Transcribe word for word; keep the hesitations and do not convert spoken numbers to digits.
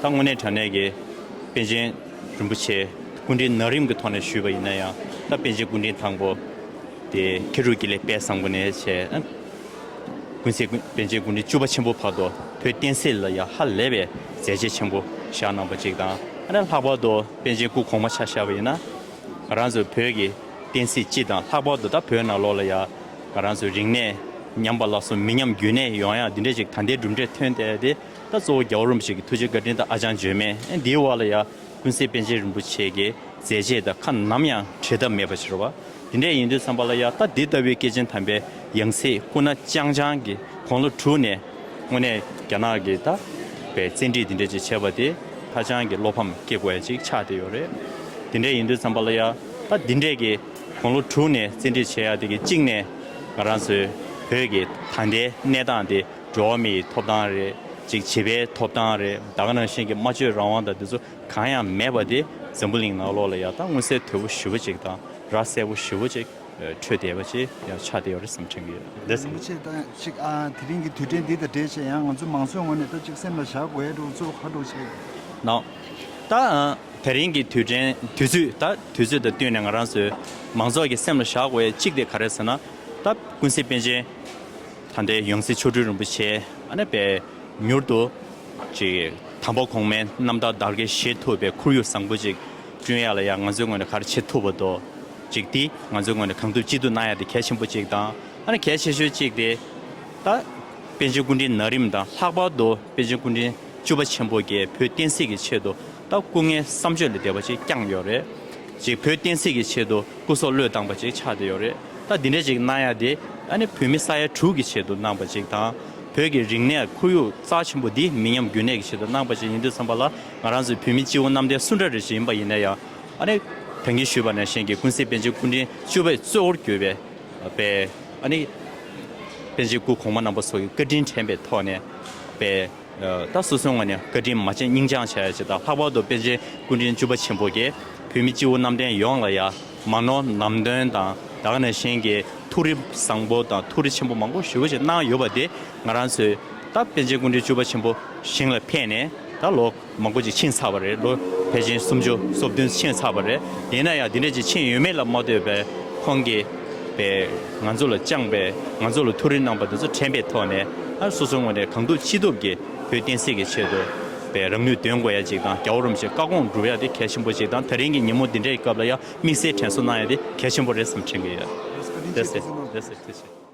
ད་དངོས་གནས་དྲང་གནས་ཀྱི་པཎ་ཆེན་རིན་པོ་ཆེ་སྐུ་ཕྲེང་ན་རིམ་གྱི་ཐོག་ནས་ཞུས་པ་ཡིན་ན་ཡང་། ད་པཎ་ཆེན་སྐུ་ཕྲེང་དང་པོ་དེ་ཁྱི་རུ་དགེ་ལེགས་དཔལ་བཟང་པོ་ནས་བྱས། ཀུན་གཟིགས་པཎ་ཆེན་སྐུ་ཕྲེང་བཅུ་པ་ཆེན་པོ་བར་དུ་བོད་བསྟན་སྲིད་ལ་ཡང་ཧ་ལས་པའི་མཛད་རྗེས་ཆེན་པོ་བཞག་གནང་པ་ཅིག་དང་། ཨ་ནི་ལྷག་པར་དུ་པཎ་ཆེན་སྐུ་གོང་མ་ཆ་བཞག་པ་ཡིན་ན། ང་རང་ཚོའི་བོད་ཀྱི་བསྟན་སྲིད་སྤྱི་དང་། ལྷག་པར་དུ་ད་བོད་ནང་ལོགས་ལ་ཡང་ང་རང་ཚོའི་རིག་གནས་ཉམས་པ་ལ་སོགས་མི་ཉམས་རྒྱུན་གནས་ཡོང་ཡག་འདི་འདྲ་ཅིག་ད་ལྟའི་གྲུབ་འབྲས་ཐོན་བསྡད་དེ། ད་གཙོ་བོ་རྒྱལ་བ་རིན་པོ་ཆེ་གི་ཐུགས་རྗེ་བཀའ་དྲིན་དང་ཨ་ཅང་བརྗོད་མེད། ཨེ་འདིའི་འོག་ལ་ཡང་ཀུན་གཟིགས་པཎ་ཆེན་རིན་པོ་ཆེ་གི་མཛད་རྗེས་དང་ཁ་ནམ་ཡང་བྲལ་ཐབས་མེད་པ་ཞིག་རེད་བ། དེ་འདྲ་ཡིན་དུས་ཙམ་པ་ལ་ཡང་ད་འདི་ལྟ་བུའི་སྐྱེས་ཆེན་དམ་པའི་ཡང་སྲིད་སྐུ་ན་རྐྱང་རྐྱང་གི་དགུང་ལོ་དྲུག་ནས་དངོས་གནས་རྒྱ་ནག་གི་ད་པའི་བཙན་ཁྲིད་འདི་འདྲ་ཅིག་བྱས་པ་དེ་ཧ་ཅང་གི་བློ་ཕམ་སྐྱེ་དགོས་ཡ་ཅིག་ཆགས་བསྡད་ཡོད་རེད། དེ་འདྲ་ཡིན་དུས་ཙམ་པ་ལ་ཡང་ད་འདི་འདྲས་ཀྱི་དགུང་ལོ་དྲུག་ནས་བཙན་ཁྲིད་བྱས་ཡ་དེ་གི་གཅིག་ནས་ང་རང་ཚོའི་བོད་ཀྱི་ད་ལྟའི་གནས་སྟངས་དེ་འགྲོ་བ་མིའི་ཐོབ་ཐང་རེད། ཅིག་བྱིས་པའི་ཐོབ་ཐང་རེད། ད་ག་ནང་བཞིན་གྱི་སྨྲ་བརྗོད་རང་དབང་དང་དེ་ཚོ་གང་ཡང་མེད་པ་དེ་འཛམ་བུ་གླིང་ནང་ལོགས་ལ་ཡང་ད་མངོན་གསལ་དོད་པོ་ཞེ་པོ་ཅིག་དང་ར་གསལ་པོ་ཞེ་པོ་ཅིག་འཕྲོད་བསྡད་པ་ཅིག་ཡང་ཆགས་བསྡད་ཡོད་རེད་བསམ་དྲན་གྱི་ཡོད། འདི་ཙམ། རིན་པོ་ཆེ་ད་ཅིག་ཨ་དེ་རིང་གི་དུས་དྲན་འདི་དང་འབྲེལ་བྱས་ཡང་ང་ཚོ་མང་ཚོགས་ངོས་ནས་ད་ཅིག་སེམས་ལ་བཞག་དགོས་ཡ་འདྲ་བོ་གཙོ་བོ་ག་འདྲ་བོ་ཅིག་ཡོད། ནོ། ད་དེ་རིང་གི་དུས་དྲན་དུས་ཚོད་ད་དུས་ཚོད་དང་བསྟུན་ནས་ང་རང་ཚོའི་མང་ཚོགས་ཀྱི་སེམས་ལ་བཞག་དགོས་ཡ་གཅིག་དེ་ག་རེ་ཟེར་ན། ད་ཀུན་གཟིགས་པཎ་ཆེན་ད་ལྟའི་ཡང་སྲིད་མཆོག་སྤྲུལ་རིན་པོ་ཆེ་ཨ་ནི་པའི་མྱུར་དུ་ཅིག་དམ་པ་གོང་མའི་རྣམ་ཐར་བརྡ་སྐད་བཞེས་ཐུབ་པའི་ཁོར་ཡུག་བཟང་པོ་ཅིག་བསྐྲུན་ཡ་ལ་ཡང་ང་ཚོའི་ངོས་ནས་ག་རེ་བྱེད་ཐུབ་པ་འདུག་ཅིག་དེ་ང་ཚོའི་ངོས་ནས་གང་ཐུབ་ཅི་ཐུབ་གནང་ཡ་དེ་གལ་ཆེན་པོ་ཅིག་དང་། ཨ་ནི་གལ་ཆེ་ཤོས་གཅིག་དེ་ད་པཎ་ཆེན་སྐུ་ཕྲེང་ན་རིམ་དང་། ལྷག་པར་དུ་པཎ་ཆེན་སྐུ་ཕྲེང་བཅུ་པ་ཆེན་པོ་གིས་བོད་བསྟན་སྲིད་ཀྱི་ཆེད་དུ་ད་སྐུ་ངལ་བསམ་བརྗོད་ལས་འདས་པ་ཅིག་བསྐྱངས་ཡོད་རེད། ཅིག་བོད་བསྟན་སྲིད་ཀྱི་ཆེད་དུ་སྐུ་སྲོག་བློས་བཏང་པ་ཅིག་ཆགས་བསྡད་ཡོད་རེད། ད་འདི་འདྲ་ཅིག་གནང་ཡ་དེ་ཨ་ནི་བོད་མི་ས་ཡ་དྲུག་གི་ཆེད་དུ་གནང་པ་ཅིག་དང་། བོད་ཀྱི་རིག་གནས་ཁོར་ཡུག་རྩ་ཆེན་པོ་འདི་མི་ཉམས་རྒྱུན་གནས་ཀྱི་ཆེད་དུ་གནང་པ་ཅིག་ཡིན་དུས་ཙམ་པ་ལ། ང་རང་ཚོའི་བོད་མི་སྤྱི་བོ་གནམ་བསྟན་སུ་འདྲ་རེ་ཞིག་ཡིན་པ་ཡིན་ན་ཡང་། ཨ་ནི་ད་གིན་ཞུས་པ་ནང་བཞིན་གྱི་ཀུན་གཟིགས་པཎ་ཆེན་སྐུ་ཕྲེང་བཅུ་པའི་གཙོ་བོར་གྱུར་པའི་པའི་ཨ་ནི་པཎ་ཆེན་སྐུ་གོང་མ་རྣམ་པ་སོགས་ཀྱི་བཀའ་དྲིན་དྲན་པའི་ཐོག་ནས་པའི་ད་སོ་སོའི་ངོས་ནས་བཀའ་དྲིན་མ་བརྗེད་སྙིང་བཅངས་བྱ་ཡ་ཅིག་དང་། ལྷག་པར་དུ་པཎ་ཆེན་སྐུ་ཕྲེང་བཅུ་པ་ཆེན་པོ་གིས་བོད་མི་སྤྱི་བོ་གནམ་བསྟན་ཡོངས་ལ་ཡ་མ་ནོར་ལམ་སྟོན་དང་། ད་ག་ནང་བཞིན་གྱི་ཐུགས་རེ་བཟང་པོ་དང་ཐུགས་རེ་ཆེན་པོ་མང་པོ་ཞེ་པོ་ཅིག་གནང་ཡོད་པ་དེ། ང་རང་ཚོས་ད་པཎ་ཆེན་སྐུ་ཕྲེང་བཅུ་པ་ཆེན་པོ་ཞིང་ལ་ཕེབས་ནས་ད་ལོ་མང་པོ་ཅིག་ཕྱིན་ཚར་བ་རེད། ལོ་ཕལ་ཆེར་སུམ་ཅུ་སོ་བདུན་ཕྱིན་ཚར་བ་རེད། ཡིན་ན་ཡང་འདི་འདྲ་ཅིག་ཕྱིན་ཡོད་མེད་ལ་མ་ལྟོས་པའི་ཁོང་གིས་པའི་ང་ཚོ་ལ་བཅངས་པའི་ང་ཚོ་ལ་ཐུགས་རེ་གནང་པ་འདི་ཚོ་དྲན་པའི་ཐོག་ནས། ཨ་སོ་སོའི་ངོས་ནས་གང་ཐུབ་ཅི་ཐུབ་ཀྱིས་བོད་བསྟན་སྲིད་ཀྱི་ཆེད་དུ་པའི་རང་ནུས་འདོན་དགོས་ཡ་ཅིག་དང་། རྒྱལ་བ་རིན་པོ་ཆེའི་བཀའ་དགོངས་སྒྲུབ་ཡ་དེ་གལ་ཆེན་པོ་ཅིག་དང་། དེ་རིང་གི་ཉིན་མོ་འདི་འདྲའི་སྐབས་ལ་ཡང་དམིགས་བསལ་དྲན་གསོ་གནང་ཡ་དེ་གལ་ཆེན་པོ་རེད་བསམ་དྲན་གྱི་ཡོད། བཀའ་དྲིན་ཆེ། ཐུགས་རྗེ་གནང་།